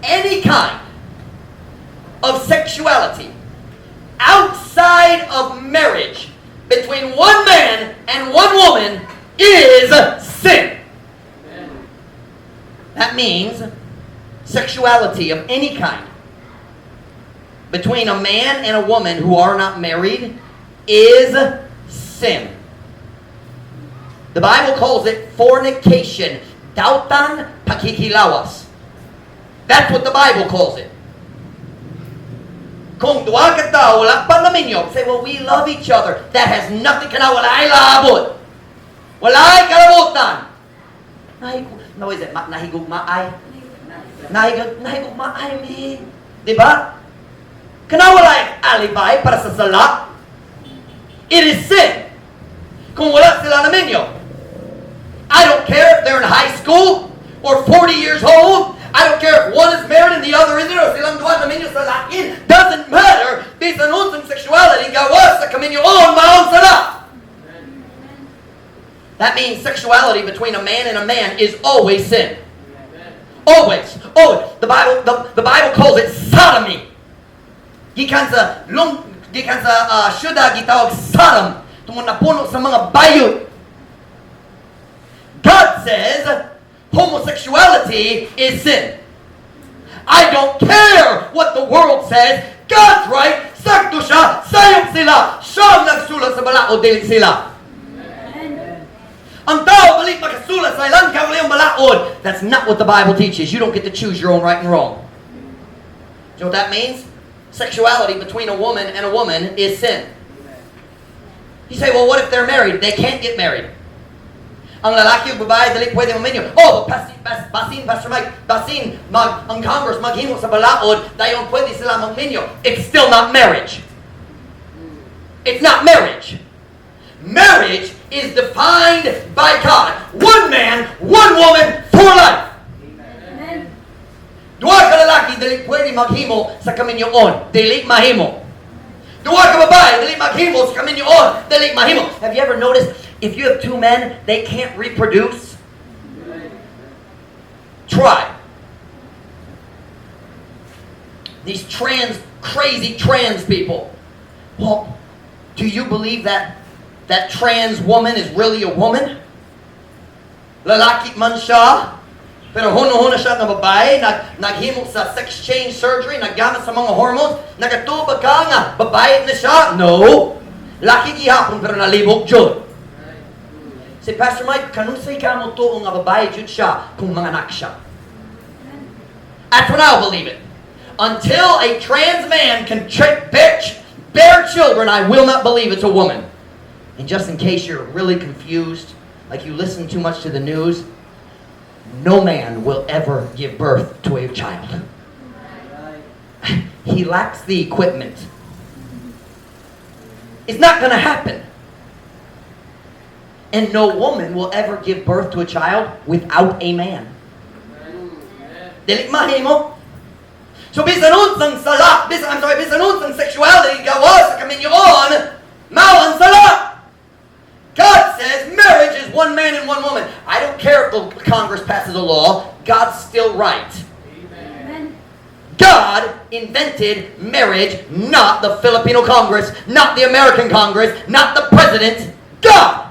Any kind of sexuality outside of marriage between one man and one woman is sin. That means sexuality of any kind between a man and a woman who are not married is sin. The Bible calls it fornication. Daotang pakikilawas. That's what the Bible calls it. Kung duha ka tao, wala pa naminyo, say, "Well, we love each other." That has nothing, kana walay labot. Walay kalabutan. Nahig, no, is it, nahigugmaay? Nahigugmaay mi. Di ba? Kana walay alibi para sa sala. It is sin kung wala sila naminyo. I don't care if they're in high school or 40 years old. I don't care if one is married and the other isn't, or silang duha naminyo sa lain. Doesn't matter. Bisan unsang sexuality gawas sa kaminyoon, maong sala. That means sexuality between a man and a man is always sin. Always. Always. The Bible calls it sodomy. Gikan sa syudad gitawag Sodom. Tungod napuno sa mga bayot. God says homosexuality is sin. I don't care what the world says. God's right. Sakto siya. Sayop sila. Siya ang nagsulat sa balaod, dili sila. Ang tao dili makasulat sa ilang kaugalingong balaod. That's not what the Bible teaches. You don't get to choose your own right and wrong. Do you know what that means? Sexuality between a woman and a woman is sin. You say, "Well, what if they're married?" They can't get married. Ang lalaki ug babae dili pwede maminyo. Oh, basin, Pastor Mike, basin ang Congress maghimo sa balaod dayon pwede sila magminyo. It's still not marriage. It's not marriage. Marriage is defined by God. One man, one woman for life. Amen. Duha ka lalaki dili pwede maghimo sa kaminyoon, dili mahimo. Duha ka babae dili maghimo sa kaminyoon, dili mahimo. Have you ever noticed if you have two men, they can't reproduce? Try. These trans, crazy trans people. Well, do you believe that that trans woman is really a woman? Lalaki man siya, pero hunahuna siya nga babae, naghimo sa sex change surgery, naggamit sa mga hormones, nagatuo ba ka nga babae na siya? No. Laki gihapon pero nalibok jud. Say, "Pastor Mike, kanusay ka motuo nga babae jud siya kung manganak siya?" That's when I'll believe it. Until a trans man can bear children, I will not believe it's a woman. And just in case you're really confused, like you listen too much to the news, no man will ever give birth to a child. He lacks the equipment. It's not going to happen. And no woman will ever give birth to a child without a man. Dili mahimo. So bisan unsang sala, bisan, I'm sorry, bisan unsang sexuality gawas sa kaminyoon, mao ang sala. God says marriage is one man and one woman. I don't care if the Congress passes a law, God's still right. Amen. God invented marriage, not the Filipino Congress, not the American Congress, not the president. God.